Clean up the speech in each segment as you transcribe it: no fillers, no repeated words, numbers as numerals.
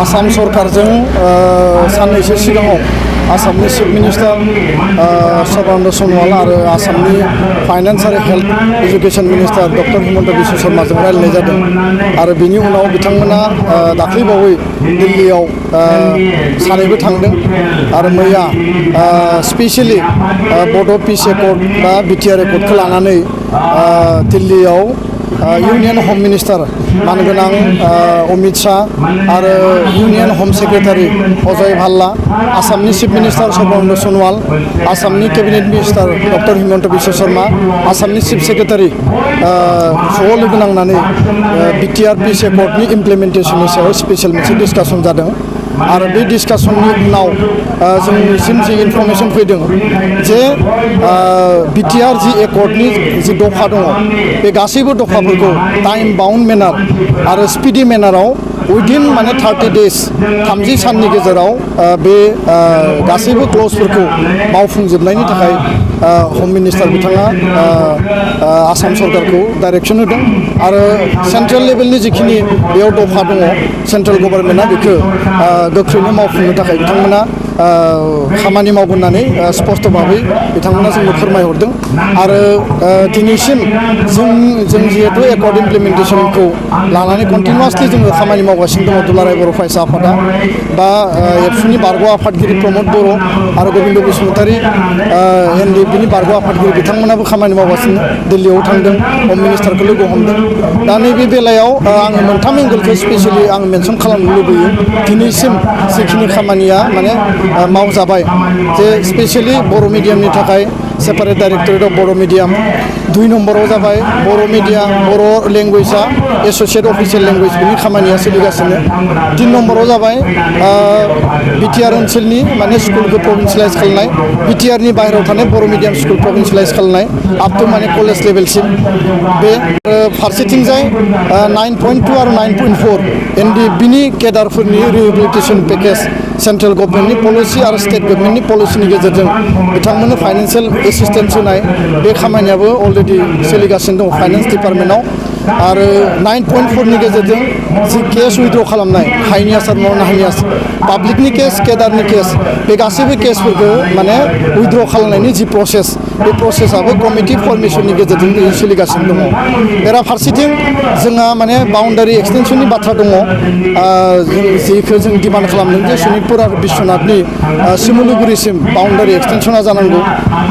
आसाम सरकारजों साननैसो सिगाङाव आसामनि चिफ मिनिस्टार सर्बानन्द सन'वाल आरो आसामनि फाइनान्स आरो health education minister doctor Himanta Biswa शर्माजों रायज्लायनाय जादों आरो बिनि उनाव बिथांमोना दाख्लैबावै दिल्लीयाव सानैबो थांदों आरो मैया स्पेशली बड' पिस एकर्ड बा बिटिआर एकर्डखौ लानानै दिल्लीयाव इउनियन हम मिनिस्टार मानगोनां अमित शाह आरो इउनियन हम सेक्रेटारि अजय भाल्ला आसामनि चिफ मिनिस्टार सर्बानन्द सन'वाल आसामनि cabinet minister doctor Himanta Biswa Sharma आसामनि चिफ सेक्रेटारि ज' लोगो नांनानै बिटिआर पिस एकर्डनि इमप्लिमेन्टेसननि सायाव स्पेशल मोनसे डिसकासन जादों आरो बे डिसकासननि उनाव जोंनिसिम जि इनफरमेसन फैदों जे बिटिआर जि एकर्डनि जि दफा दङ बे गासैबो दफाफोरखौ टाइम बाउन्ड मेनार आरो स्पिडि मेनाराव उइदिन माने 30 डेज 30 साननि गेजेराव बे गासैबो क्लजफोरखौ मावफुंजोबनायनि थाखाय हम मिनिस्टार बिथाङा आसाम सरकारखौ डाइरेक्सन होदों आरो सेन्ट्रेल लेभेलनि जिखिनि बेयाव दफा दङ सेन्ट्रेल गभर्नमेन्टआ बेखौ गोख्रैनो मावफुंनो थाखाय बिथांमोना खामानि मावगोन होननानै स्पष्ट भाबै बिथांमोना जोंनो फोरमायहरदों आरो दिनैसिम जों जिहेतु एकर्ड इमप्लिमेन्टेसनखौ लानानै कन्टिनिउआसलि जोङो खामानि मावगासिनो दङ दुलाराय बर' फरायसा आफादा बा एबसुनि बारग' आफादगिरि प्रमद बर' आरो गबिन्द बसुमतारी एनडिएफबिनि बारग' आफादगिरि बिथांमोनाबो खामानि मावगासिनो दिल्लीयाव थांदों हम मिनिस्टारखौ लोगो हमदों दा नैबे बेलायाव आङो मोनथाम एंगोलखौ स्पेसियलि आं मेनसन खालामनो लुबैयो दिनैसिम जिखिनि खामानिया माने मावजाबाय जे स्पेशली बर' मिडियामनि थाखाय separate directorate of Bodo' medium 2 नम्बराव जाबाय बर' मिडियाम बर' लेंगुवेजआ एस'सियेट अफिसियेल लेंगुवेज बिनि खामानिया सोलिगासिनो 3 नम्बराव जाबाय बिटिआर ओनसोलनि माने स्कुलखौ प्रभिन्सियेलाइज खालामनाय बिटिआरनि बाहेरायाव थानाय बर' मिडियाम स्कुल प्रभिन्सियेलाइज खालामनाय आप टु माने कलेज लेभेलसिम बे फारसेथिंजाय 9.2 आरो 9.4 एनडिएफबिनि केडारफोरनि रिहेबिलिटेसन पेकेज सेन्ट्रेल गभर्नमेन्टनि पलिसि आरो स्टेट गभर्नमेन्टनि पलिसिनि गेजेरजों बिथांमोननो फाइनान्सियेल एसिस्टेन्स होनाय बे खामानियाबो अलरेडि सोलिगासिनो दं फाइनान्स डिपार्टमेन्टआव आरो 9.4 नि गेजेरजों जि केस उइथड्र खालामनाय हाइनियास आरो नन हाइनियास पाब्लिकनि केस केडारनि केस बे गासैबो केसफोरखौ माने उइथड्र खालामनायनि जि प्रसेस बे प्रसेसआबो कमिटि फर्मेसननि गेजेरजों सोलिगासिनो दङ बेराफारसेथिं जोंहा माने बाउन्डारि एक्सटेनसननि बाथ्रा दङ जिखौ जों डिमान्ड खालामदों जे सनितपुर आरो बिश्वनाथनि सिमुलुगुरिसिम बाउन्डारि एक्सटेनसना जानांगौ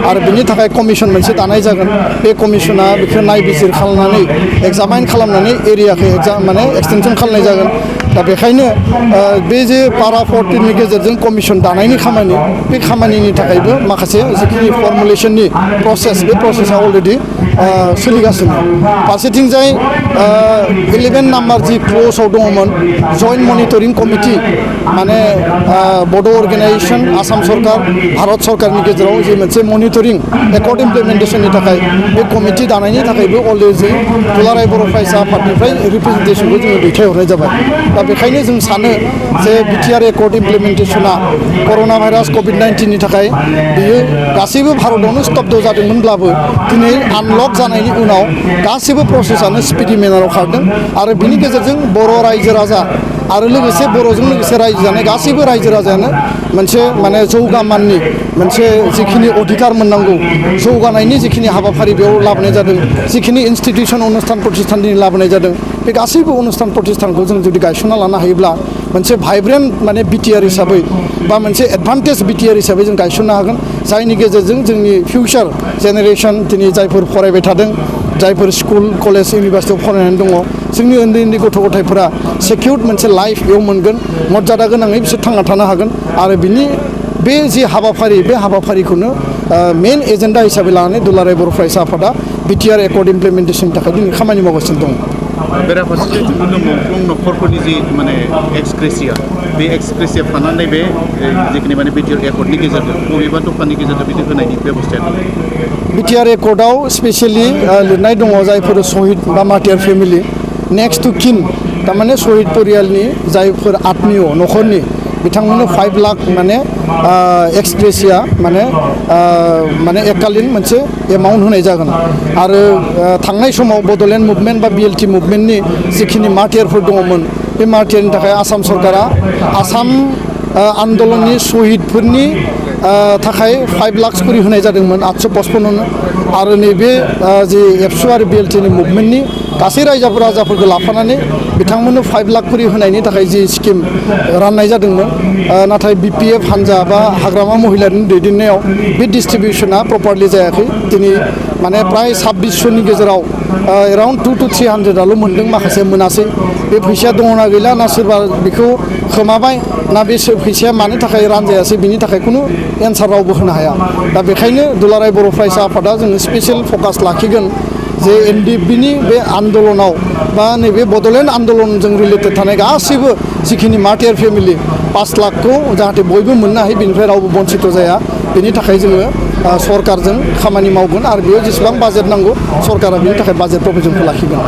आरो बिनि थाखाय कमिसन मोनसे दानाय जागोन बे कमिसना बेखौ नायबिजिर खालामनानै एग्जामाइन खालामनानै एरियाखौ माने एक्सटेनसन खालामनाय जागोन दा बेखायनो बे जे पारा 14नि गेजेरजों कमिसन दानायनि खामानि बे खामानिनि थाखायबो माखासे जिखिनि फर्मुलेसननि प्रसेस बे प्रसेसा अलरेडि सोलिगासिनो फारसेथिंजाय 11 नाम्बार जि क्ल'जआव दङमोन जइन्ट मनिटरिं कमिटि माने बड' अर्गेनाइजेसन आसाम सरकार भारत सरकारनि गेजेराव जि मोनसे मनिटरिं एकर्ड इमप्लिमेन्टेसननि थाखाय बे कमिटि दानायनि थाखायबो अलरेडि दुलाराय बर' फरायसा आफादनिफ्राय रिप्रेजेन्टेसनखौ जोङो दैथायहरनाय जाबाय दा बेखायनो जों सानो जे बिटिआर एकर्ड इमप्लिमेन्टेसना कर'ना भाइरास कभिड-19नि थाखाय बियो गासैबो भारतआवनो स्तब्ध जादोंमोनब्लाबो दिनै आनलक जानायनि उनाव गासैबो प्रसेसआनो स्पिडि मेनाराव खारदों आरो बिनि गेजेरजों बर' रायजो राजा आरो लोगोसे बर'जों लोगोसे रायजो जानाय गासैबो रायजो राजायानो मोनसे माने जौगामाननि मोनसे जिखिनि अधिकार मोननांगौ जौगानायनि जिखिनि हाबाफारि बेयाव लाबोनाय जादों जिखिनि इनस्टिटिउसन अनुस्थान प्रतिष्ठान दिनै लाबोनाय जादों बे गासैबो अनुस्थान प्रतिष्ठानखौ जों जुदि गायसनना लानो हायोब्ला मोनसे भाइब्रेन्ट माने बिटिआर हिसाबै बा मोनसे एडभान्टेज बिटिआर हिसाबै जों गायसननो हागोन जायनि गेजेरजों जोंनि फिउचार जेनेरेसन दिनै जायफोर फरायबाय थादों जायफोर स्कुल कलेज इउनिभार्सिटियाव फरायनानै दङ जोंनि उन्दै उन्दै गथ' गथायफोरा सेकिउर्ड मोनसे लाइफ बेयाव मोनगोन मर्यादा गोनाङै बिसोर थांना थानो हागोन आरो बिनि बे जि हाबाफारि बे हाबाफारिखौनो मेन एजेन्डा हिसाबै लानानै दुलाराय बर' फरायसा आफादा बिटिआर एकर्ड इमप्लिमेन्टेसननि थाखाय दिनै खामानि मावगासिनो दं बेराफारसेथिं नुनो मुंख्लं न'खरफोरनि जि माने एक्सग्रेसिया बे एक्सग्रेसिया फानानै बे जिखिनि माने बिटिआर एकर्डनि गेजेरजों बबेबा दखाननि गेजेरजों बिदि होनायनि बेबस्थाया दं बिटिआर एकर्डआव स्पेसियेलि लिरनाय दङ जायफोर शहीद बा मार्टियार फेमिलि नेक्स्ट टु किन थारमाने शहीद परियालनि जायफोर आत्मीय न'खरनि बिथांमोननो 5 लाख माने एक्सग्रेसिया माने एककालीन मोनसे एमाउन्ट होनाय जागोन आरो थांनाय समाव बड'लेण्ड मुभमेन्ट बा बिएलटि मुभमेन्टनि जिखिनि मार्टियारफोर दङमोन बे मार्टियारनि थाखाय आसाम सरकारा आसाम आन्दलननि शहीदफोरनि थाखाय 5 लाख करि होनाय जादोंमोन 855 आरो नैबे जि एबसु आरो बिएलटिनि मुभमेन्टनि गासै राजाफोरखौ लाफानानै बिथांमोननो 5 लाख करि होनायनि थाखाय जि स्किम राननाय जादोंमोन नाथाय बिपिएफ हान्जा बा हाग्रामा महिलारिनि दैदेननायाव बे डिस्ट्रिबिउसना प्रपारलि जायाखै दिनै माने प्राय 2600नि गेजेराव एराउन्ड 200 to 300 मोनदों माखासे मोनासै बे फैसाया दङना गैला ना सोरबा बेखौ खोमाबाय ना बे फैसाया मानो थाखाय रानजायासै बिनि थाखाय खुनु एन्सार रावबो होनो हाया दा बेखायनो दुलाराय बर' फरायसा आफादा जोङो स्पेसियेल फकास लाखिगोन जे एनडिएफबिनि बे आन्दलनाव बा नैबे बड'लेण्ड आन्दलनजों रिलेटेड थानाय गासैबो जिखिनि मार्टियार फेमिलि 5 लाखखौ जाहाथे बयबो मोननो हायो बेनिफ्राय रावबो बन्सित जाया बेनि थाखाय जोङो सरकारजों खामानि मावगोन आरो बेयाव जेसेबां बाजेट नांगौ सरकारा बेनि थाखाय बाजेट प्रभिजनखौ लाखिगोन